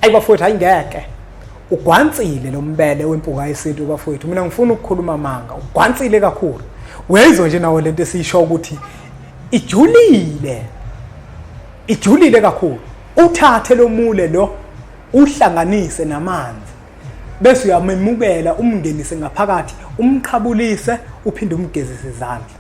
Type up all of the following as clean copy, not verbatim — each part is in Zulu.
Ayi bafowethu, ayingeke. Ugwansile lo mbele wempunga yesintu bafowethu. Mina ngifuna ukukhuluma amanga. Ugwansile kakhulu. Uyayizwa nje nawe lento esiyisho ukuthi ijulile. Ijulile kakhulu. Uthathe lo mule lo uhlanganise namanzi. Bese uyamemukela umngenise ngaphakathi, umqhabulise uphinde umgezise izandla.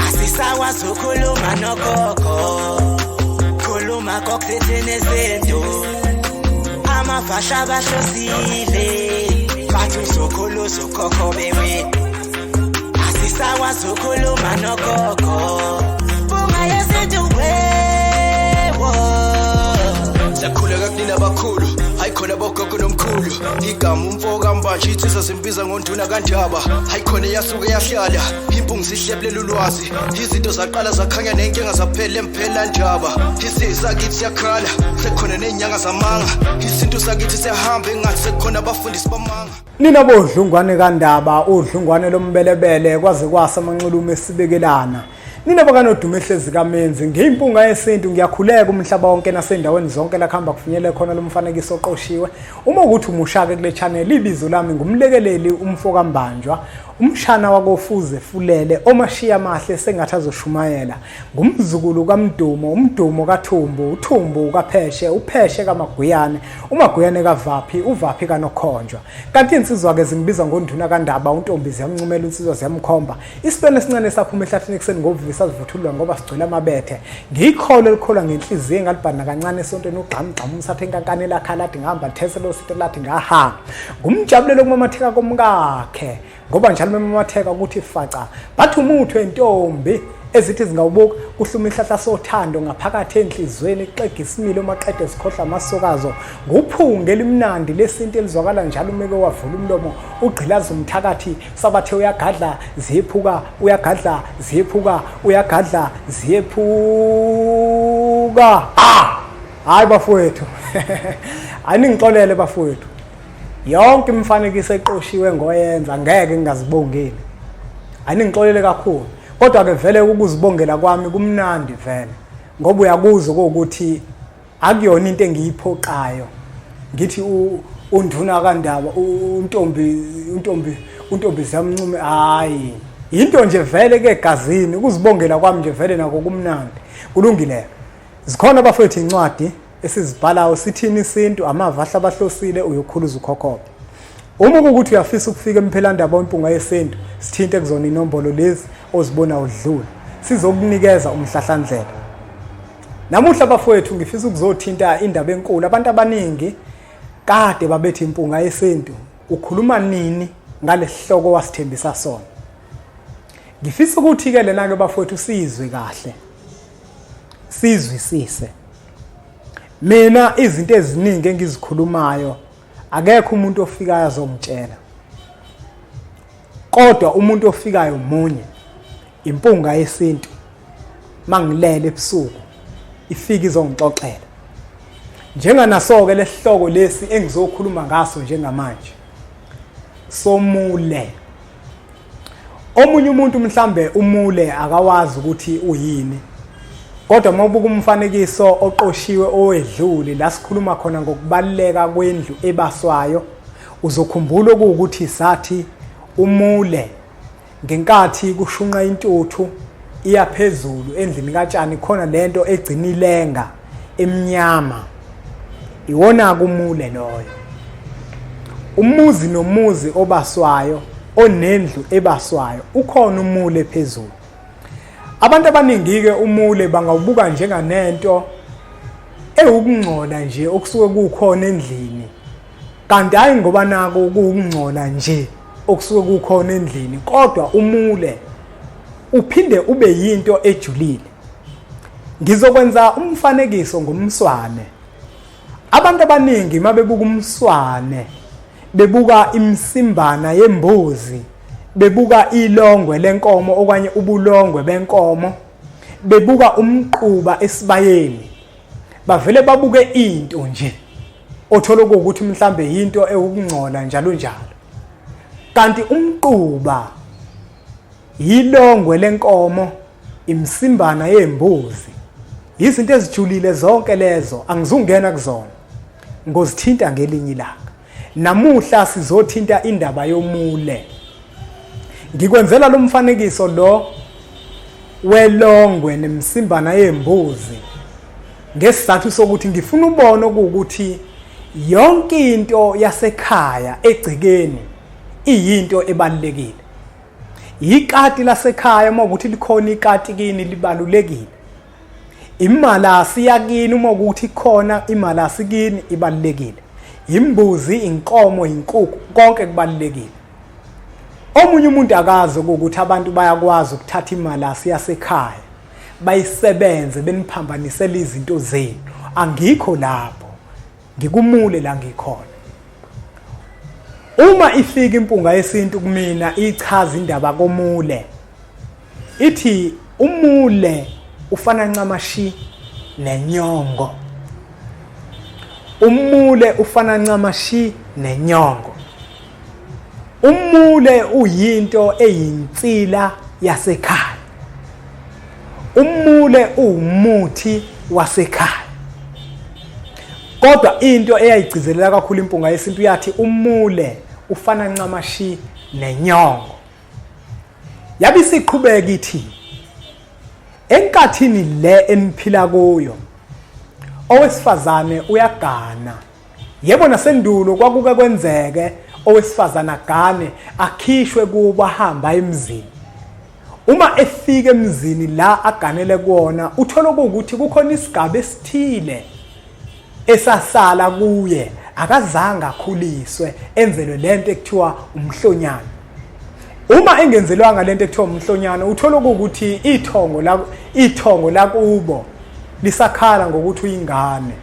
Asisakwazi ukukhuluma nogogo, khuluma kokuthini izinto, amavasha abahlosile, bathi uzokhuluza ukhokho bewe. Asisakwazi ukukhuluma nogogo, bunga yesintu wewo. Siyakhuleka kunina abakhulu, hayi khona bogogo nomkhulu. Igama umfo kaMbanje insizwa zimbiza ngonduna kaNdaba. Hayi khona yasuke yahlala, impungu zihlebulela ulwazi. Izinto zaqala zakhanya nenkinga zaphela emphela ndaba. Isizwe sakithi siyakhala, sekukhona nezinyanga zamanga. Isintu sakithi siyahamba engathi sekukhona abafundisi bamanga. Nina bodlungwane kaNdaba, udlungwane lombelebele kwaze kwasa amanxulume esibekelana. Nina bakanodumo ehlezi kamenzi, ngiyimpunga yesintu ngiyakhuleka umhlaba wonke nasendaweni zonke la kuhamba kufinyele khona lo mfanekiso oqoshiwe. Uma ukuthi umushake kule channel, ibizo lami ngumlekeleli umfo kaMbanjwa, umshana wakofuze fulele omashiya amahle sengathi azoshumayela. Ngumzukulu kaMdumo, uMdumo kaThumbu, uThumbu kaPheshe, uPheshe kaMaguyane, uMaguyane kaVaphi, uVaphi kaNokhonjwa. Kanti insizwa-ke zingibiza ngonduna kaNdaba, uNtombi ziyamncumela, insizwa ziyamkhomba. Isilwane esincane saphuma ehlathini ekuseni ngovivi sazivuthulula ngoba sigcwele amabethe. Ngiyikholo elikholwa ngenhliziyo engalibhana kancane esontweni ugxamugxamu umsathe inkankane lakha lathi ngihamba lithese lo sito lathi ngaha. Ngumjabulelo kumamatheka komkakhe ngoba njalo memamatheka ukuthi faca. Bathi umuthi wentombi ezithi zingawubuka kuhluma ihlahla sothando ngaphakathi enhlizweni kuxega isimilo maqede sikhohlwa amasokazo nguphunga elimnandi lesintu elizwakala njalo umeke wavula umlomo ugqilaza umthakathi Sabathe uyagadla ziyephuka uyagadla ziyephuka uyagadla ziyephuka. Ah! Hayi bafowethu. Aningixolele bafowethu. Yonke imifanekiso eqoshiwe ngoyenza ngeke ngingazibongeli. Aningixolele kakhulu. Kodwa ke vele ukuzibongela kwami kumnandi vele ngoba uyakuzwa ukuthi akuyona into engiyiphoqayo ngithi unduna kaNdaba untombi untombi untombi ziyamncume hayi into nje vele ke egazini ukuzibongela kwami nje vele nako kumnandi kulungile zikhona bafethu incwadi esizibhalayo sithini isintu amava ahlabahlosile uyokhuluza ukhokhoba uma kuwukuthi uyafisa ukufika emphelandaba wempunga yesintu sithinte kuzona inombolo lezi ozibona udlula sizokunikeza umhlahlandlela Namuhla bafowethu ngifisa ukuzothinta indaba enkulu. Abantu abaningi kade babethi impunga yesintu ukhuluma nini ngalesihloko wasithembisa sona. Ngifisa ukuthi ke lena ke bafowethu sizwe kahle. Sizwisise. Mina izinto eziningi engizikhulumayo akekho umuntu ofikayo azongitshela. Kodwa umuntu ofikayo munye impunga yesintu mangilele ebusuku ifike izongixoxela njenganaso-ke lesihloko lesi engizokhuluma ngaso njengamanje somule omunye umuntu mhlambe umule akawazi ukuthi uyini kodwa uma ubuka umfanekiso oqoshiwe owedlule la sikhuluma khona ngokubaluleka kwendlu ebaswayo uzokhumbula okuwukuthi sathi umule Ngenkathi kushunqa intuthu iya phezulu endlini katshani khona lento egcina ilenga emnyama. Iwona kumule loyo. Umuzi nomuzi obaswayo onendlu ebaswayo ukhona umule phezulu. Abantu abaningi-ke umule bangawubuka njenganento ewukungcola nje okusuke kukhona endlini kanti hayi ngoba nako kuwukungcola nje okusuke kukhona endlini kodwa umule uphinde ube yinto ejulile ngizokwenza umfanekiso ngomswane abantu abaningi mabebuka umswane bebuka imisimbana yembuzi bebuka ilongwe lenkomo okanye ubulongwe benkomo bebuka umquba esibayeni bavele babuke into nje othola ukuthi mhlambe yinto ewukungcola njalo njalo kanti umquba yilongwe lenkomo imsimbana yembuzi izinto ezijulile zonke lezo angizungena kuzona. Ngozithinta ngelinye ilanga. Namuhla sizothinta indaba yomule. Ngikwenzela lo mfanekiso lo welongwe nemisimbana yembuzi ngesizathu sokuthi ngifuna ubone ukuthi yonke into yasekhaya egcekeni iyinto ebalulekile. Ikati lasekhaya uma ukuthi likhona ikati kini libalulekile. Imalasi yakini uma ukuthi khona imalasi kini ibalulekile. Imbuzi, inkomo, inkukhu konke kubalulekile. Omunye umuntu akazi ukuthi abantu bayakwazi ukuthatha imalasi yasekhaya bayisebenze beniphambanisela izinto zenu. Angikho lapho. Ngikumule la ngikhona. Uma ifika impunga yesintu kumina ichaza indaba komule. Ithi umule ufana ncamashi nenyongo. Umule ufana ncamashi nenyongo. Umule uyinto eyinsila yasekhaya. Umule uwumuthi wasekhaya. Kodwa into eyayigcizelela kakhulu impunga yesintu yathi umule ufana ncamashi nenyongo. Yabe isiqhubeka ithi enkathini le eniphila kuyo owesifazane uyagana. Yebo nasendulo kwakuke kwenzeke owesifazane agane akhishwe kubo ahamba emzini. Uma efika emzini la aganele kuwona uthola ukuthi kukhona isigaba esithile esasala kuye akazange akhuliswe enzelwe lento ekuthiwa umhlonyana. Uma engenzelwanga lento ekuthiwa umhlonyana uthola ukuthi ithongo la ithongo lakubo lisakhala ngokuthi uyingane.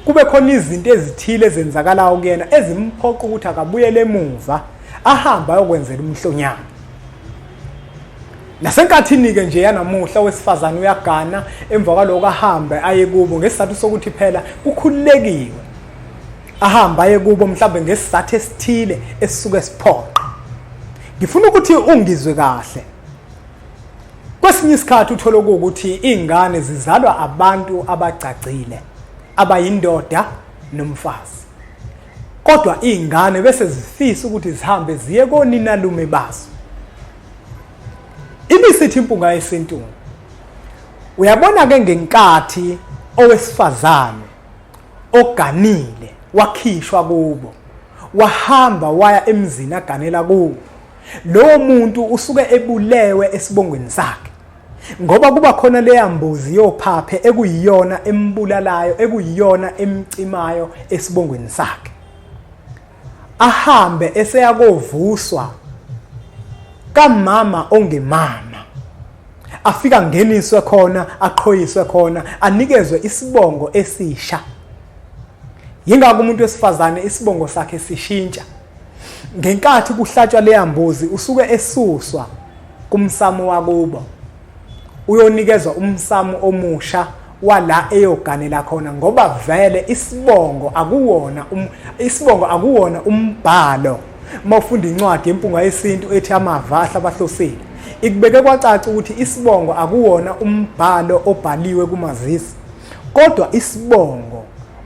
Kube khona izinto ezithile ezenzakalayo kuyena ezimphoqa ukuthi akabuyele emuva ahambe ayokwenzela umhlonyana. Nasenkathini-ke nje yanamuhla owesifazane uyagana emva kwaloko ahambe aye kubo ngesizathu sokuthi phela kukhululekiwe. Ahambe aye kubo mhlawumbe ngesizathu esithile esisuke siphoqa. Ngifuna ukuthi ungizwe kahle. Kwesinye isikhathi uthole ukuthi iy'ngane zizalwa abantu abagcagcile abayindoda nomfazi. Kodwa iy'ngane bese zifisa ukuthi zihambe ziye koninalume bazo. Ibisithi impunga yesintu. Uyabona ke ngenkathi owesifazane oganile wakhishwa kubo wahamba waya emzini aganela kuwo lowo muntu usuke ebulewe esibongweni sakhe ngoba kuba khona leya mbuzi yophaphe ekuyiyona embulalayo ekuyiyona emcimayo esibongweni sakhe ahambe eseyakovuswa kamama ongemama afika ngeniswe khona aqhoyiswe khona anikezwe isibongo esisha. Yingakho umuntu wesifazane isibongo sakhe sishintsha ngenkathi kuhlatshwa leya mbuzi usuke esuswa kumsamo wakubo uyonikezwa umsamo omusha wala eyoganela khona ngoba vele isibongo akuwona um, isibongo akuwona umbhalo. Uma ufunda incwadi yempunga yesintu ethi amava ahlabahlosile ikubeke kwacaca ukuthi isibongo akuwona umbhalo obhaliwe kumazisi kodwa isibongo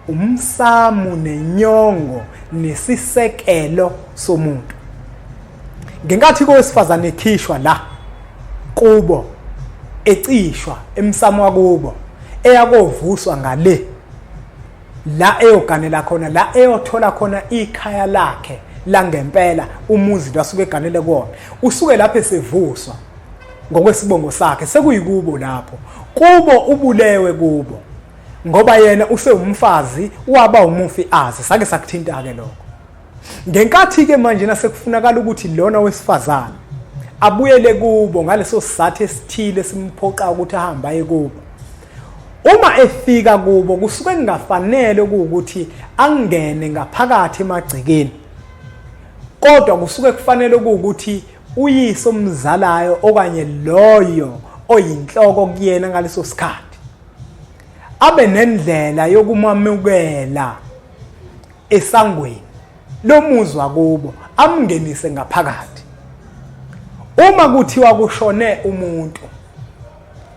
umsamu nenyongo nesisekelo somuntu. Ngenkathi kowesifazane ekhishwa la kubo ecishwa emsamo wakubo eyakovuswa ngale la eyoganela khona la eyothola khona ikhaya lakhe langempela umuzi lo asuke eganele kuwona usuke lapho esevuswa ngokwesibongo sakhe sekuyikubo lapho kubo ubulewe kubo ngoba yena usewumfazi waba umufi azi sake sakuthinta ke lokho. Ngenkathi ke manje nasekufunakala ukuthi lona wesifazane abuyele kubo ngaleso sizathu esithile simphoqa ukuthi ahambe aye kubo. Uma efika kubo kusuke kungafanele ukuthi angene ngaphakathi emagcekeni. Kodwa kusuke kufanele ukuthi uyise omzalayo okanye loyo oyinhloko kuyena ngaleso sikhathi abe nendlela yokumamukela esangweni lomuzi wakubo amngenise ngaphakathi. Uma kuthiwa kushone umuntu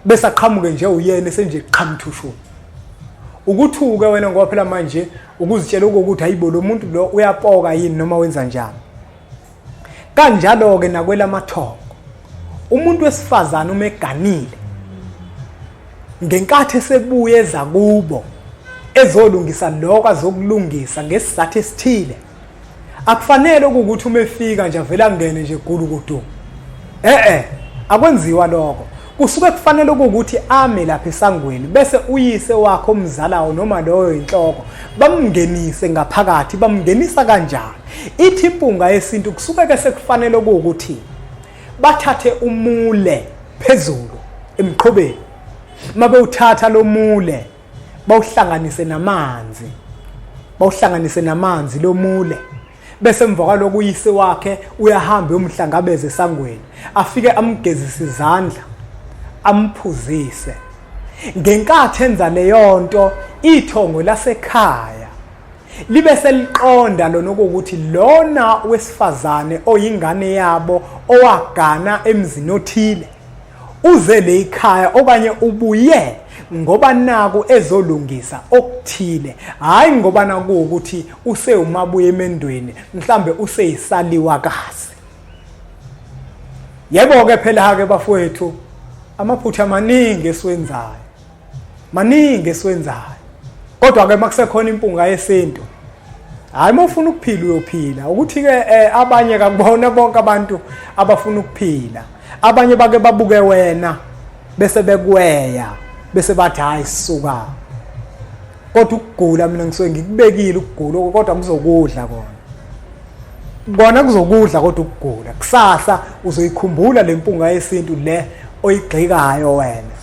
bese aqhamuke nje uyena esenje qhamthushuni. Ukuthuke wena ngoba phela manje ukuzitshela ukuthi hayibo lo muntu lo uyapoka yini noma wenza njani. Kanjalo-ke nakwelamathongo umuntu wesifazane uma eganile ngenkathi esebuye eza kubo ezolungisa lokho azokulungisa ngesizathu esithile akufanele ukuthi uma efika nje avele angene nje gulukudu eh akwenziwa lokho kusuke kufanele ukuthi ame lapha esangweni bese uyise wakho omzalayo noma loyo inhloko bamngenise ngaphakathi bamngenisa kanjani ithi impunga yesintu kusuke ke sekufanele ukuthi bathathe umule phezulu emqhobeni mabewuthatha lo mule bawuhlanganise namanzi bawuhlanganise namanzi lo mule bese emva kwaloko uyise wakhe uyahamba uyomhlangabeza esangweni afike amgezise izandla amphuzise ngenkathi enza leyonto ithongo lasekhaya libe seliqonda lona ukuthi lona wesifazane oyingane yabo owagana emzini othile uze le ikhaya okanye ubuye ngoba naku ezolungisa okuthile hayi ngoba naku ukuthi usewumabuye emendweni mhlambe useyisaliwa kazi yebo ke phela ke bafowethu amaphutha amaningi esiwenzayo maningi esiwenzayo kodwa ke makusekhona impunga yesintu hayi uma ufuna ukuphila uyophila ukuthi ke eh, abanye kakubona bonke abantu abafuna ukuphila abanye bake babuke wena bese bekweya bese bathi hayi suka kodwa ukugula mina ngisuke ngikubekile ukugula kodwa kuzokudla kona kona kuzokudla kodwa ukugula kusasa uzoyikhumbula le mpunga yesintu le oyigxikayo wena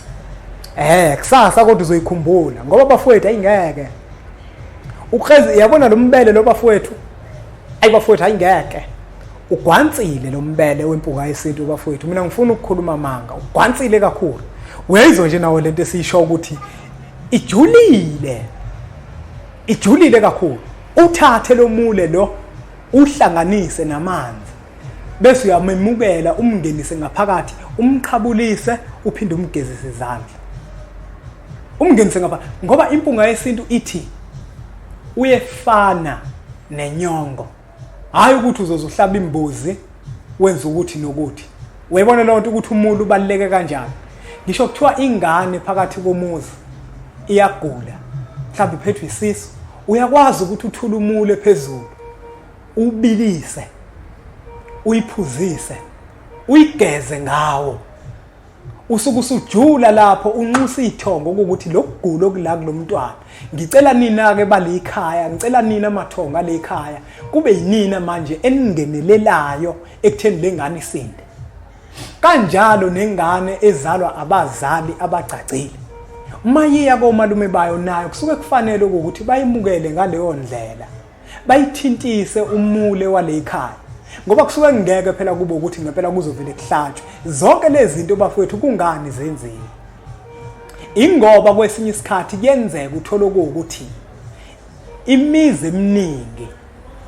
eh kusasa kodwa uzoyikhumbula ngoba bafowethu ayingeke ukrezi yabona lo mbele lo bafowethu ayi bafowethu ayingeke ugwansile lo mbele wempunga yesintu bafowethu mina ngifuna ukukhuluma amanga ugwansile kakhulu uyayizwa nje nawe lento esiyisho ukuthi ijulile ijulile kakhulu uthathe lo mule lo uhlanganise namanzi bese uyamemukela umngenise ngaphakathi umqhabulise uphinde umgezise izandla umngenise ngapha ngoba impunga yesintu ithi uyefana nenyongo hayi ukuthi uzoze uhlaba imbuzi wenza ukuthi nokuthi uyayibona leyo nto ukuthi umuntu ubaluleke kanjani ngisho kuthiwa ingane phakathi komuzi iyagula mhlawumbe iphethwe isisu uyakwazi ukuthi uthule umule phezulu ubilise uyiphuzise uyigeze ngawo usuke usujula lapho unxusa ithongo ukuthi lokugula okula kulomntwana ngicela nina ke balikhaya ngicela nina amathongo alekhaya kube yinina manje eningenelelayo ekutheni lengane isinde kanjalo nengane ezalwa abazali abagcagcile uma yiya komalume bayo nayo kusuke kufanele ukuthi bayimukele ngaleyo ndlela bayithintise umule waleyikhaya ngoba kusuke ngeke phela kube ukuthi ngempela kuzovele kuhlatshwe zonke lezi zinto bafowethu kungani zenziwe ingoba kwesinye isikhathi kuyenzeka uthole ukuthi imizi eminingi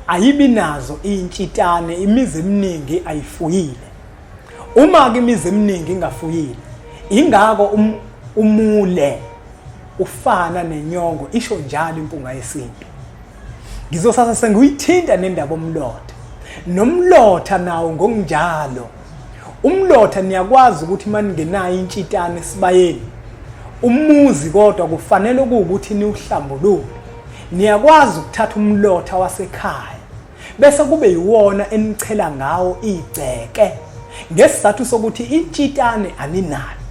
ayibi nazo intshitane imizi eminingi ayifuyile uma ke imizi eminingi ingafuyile ingako um, umule ufana nenyongo isho njalo impunga yesintu ngizosasa sengiyithinta nendaba omlotha nomlotha nawo ngokunjalo umlotha niyakwazi ukuthi maningenayo intshitane esibayeni umuzi kodwa kufanele ukuthi niwuhlambulule niyakwazi ukuthatha umlotha wasekhaya bese kube yiwona enichela ngawo igceke ngesizathu sokuthi intshitane aninayo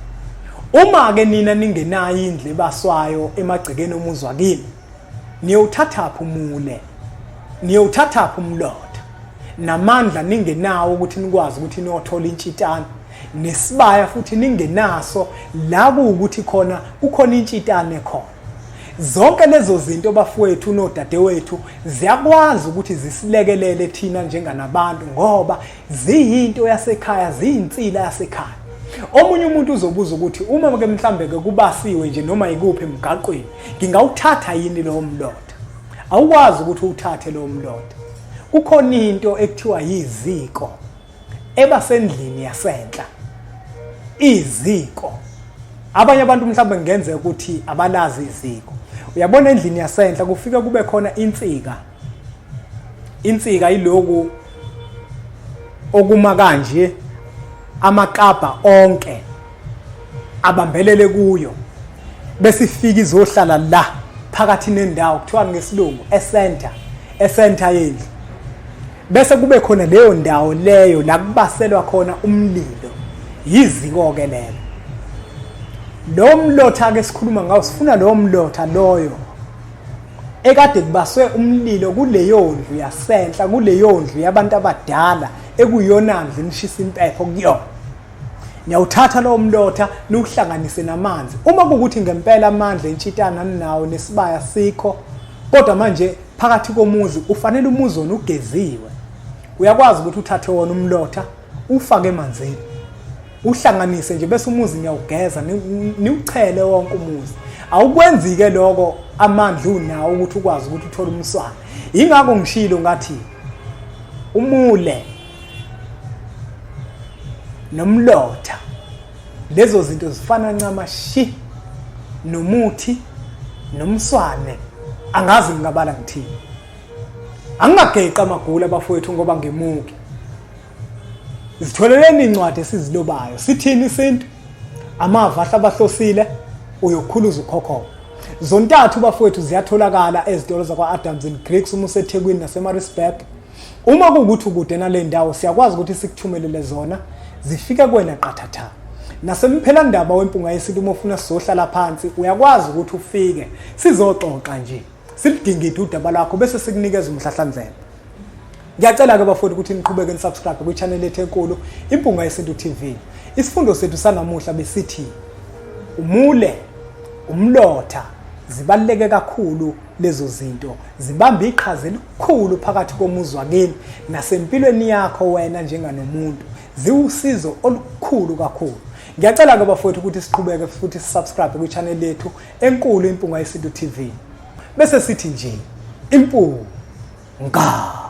uma ke nina ningenayo indlu ebaswayo emagcekeni omuzi wakini niyowuthathaphi umule niyowuthathaphi umlotha namandla ningenawo ukuthi nikwazi ukuthi niyothola intshitane nesibaya futhi ningenaso la kuwukuthi khona kukhona intshitane khona zonke lezo zinto bafowethu nodadewethu ziyakwazi ukuthi zisilekelele thina njenganabantu ngoba ziyinto yasekhaya ziyinsila yasekhaya omunye umuntu uzobuza ukuthi uma ke mhlambe ke kubasiwe nje noma ikuphi emgaqweni ngingawuthatha yini lowo mlotha awukwazi ukuthi uwuthathe lowo mlotha kukhona into ekuthiwa yiziko eba sendlini yasenhla iziko abanye abantu mhlawumbe kungenzeka ukuthi abalazi iziko Uyabona endlini yasenhla kufika kube khona insika. Insika iloku okuma kanje amakabha onke abambelele kuyo bese ifika izohlala la phakathi nendawo kuthiwa ngesilungu esenta esenta yendlu bese kube khona leyo ndawo leyo la kubaselwa khona umlilo yiziko ke lelo lo mlotha ke sikhuluma ngawo sifuna lo mlotha loyo ekade kubaswe umlilo kuleyo ndlu yasenhla kuleyo ndlu yabantu abadala ekuyona ndlu nishisa impepho kuyona niyawuthatha lowo mlotha niwuhlanganise namanzi uma kuwukuthi ngempela amandla entshitana ninawo nesibaya sikho kodwa manje phakathi komuzi ufanele umuzi wona ugeziwe uyakwazi ukuthi uthathe wona umlotha ufake emanzini uhlanganise nje bese umuzi niyawugeza niwuchele wonke umuzi awukwenzi-ke lokho amandla unawo ukuthi ukwazi ukuthi uthole umswana yingakho ngishilo ngathi umule nomlotha lezo zinto zifana ncamashi nomuthi nomswane angazi ngingabala ngithini angingageqi amagula abafowethu ngoba ngemuki zitholeleni incwadi esizilobayo sithini isintu amava ahlabahlosile uyokhuluza ukhokhoba zontathu bafowethu ziyatholakala ezitolo zakwa-Adams and Griggs uma useThekwini naseMaritzburg Uma kuwukuthi ukude nale ndawo siyakwazi ukuthi sikuthumelele zona zifike kuwena qathatha. Nasemphelandaba wempunga yesintu uma ufuna sizohlala phansi uyakwazi ukuthi ufike sizoxoxa nje silidingide udaba lwakho bese sikunikeza umhlahlandlela. Ngiyacela-ke bafowethu ukuthi niqhubeke nisubscribe kwi-channel yethu enkulu Impunga Yesintu TV. Isifundo sethu sanamuhla besithi umule, umlotha zibaluleke kakhulu lezo zinto zibamba iqhaza elikhulu phakathi komuzi wakini nasempilweni yakho wena njenganomuntu ziwusizo olukhulu kakhulu ngiyacela-ke bafowethu ukuthi siqhubeke futhi sisubscribe kwi-channel yethu enkulu Impunga Yesintu TV bese sithi nje impunga.